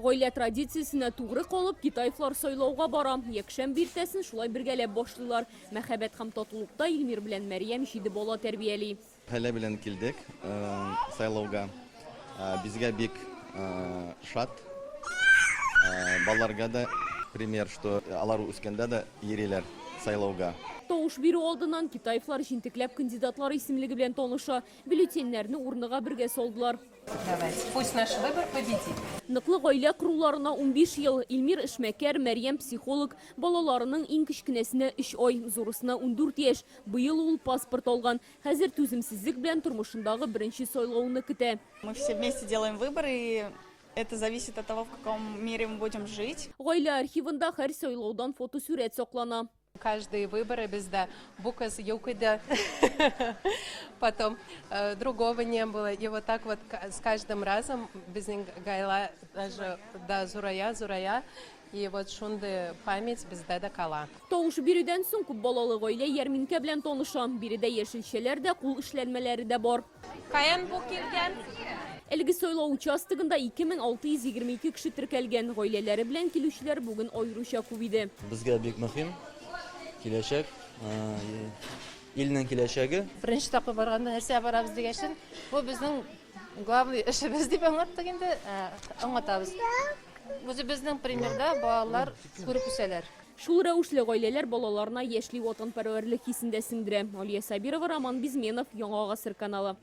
Гаилә традициясенә тугры калып, Китаевлар сайлауга бара. Якшәмбе иртәсен шулай бергәләп башлыйлар. Мәхәббәт һәм татулыкта Илмир белән Мәрьям җиде бала тәрбияли. Гаилә белән килдек сайлауга. Безгә бик шат. Балаларга да пример, что алар үскәндә дә йөриләр сайлауга. Тавыш бирү алдыннан Китаевлар җентекләп кандидатлар исемлеге белән таныша. Бюллетеньнәрне урныга бергә салдылар. Давайте, пусть наш выбор победит. Ныклы гаилә коруларына 15 ел. Илмир эшмәкәр, Мәрьям психолог. Балаларының иң кечкенәсенә өч ай, зурысына 14 яшь. Быел ул паспорт алган. Хәзер түземсезлек белән тормышындагы беренче сайлауны көтә. Мы все вместе делаем выбор, и это зависит от того, в каком мире мы будем жить. Гаилә архивында һәр сайлаудан фотосурәт саклана. Каждые выборы бездә бу кыз юк иде, потом э, другого не было. И вот так вот с каждым разом безнең гаилә даже да зурая, зурая. И вот шундый память бездә дә кала. Тавыш бирүдән соң күп балалы гаилә ярминкә белән таныша. Биредә яшелчәләр дә, кул эшләнмәләре дә бар. Каян бу килгән? Әлеге сайлау участогында 2622 кеше теркәлгән. Гаиләләре белән килүчеләр бүген аеруча күп иде. Безгә бик мөһим киләчәк, илнең киләчәге. Беренче тапкыр барганда нәрсәгә барабыз дигәчен, бу безнең главный эшебез дип аңлаттык инде, аңлатабыз. Үзебезнең примерда балалар күреп үсәләр. Шул рәвешле гаиләләр балаларына яшьли ватанпәрвәрлек хисен дә сеңдерә. Алия Сабирова, Роман Бизменов, Яңа гасыр каналы.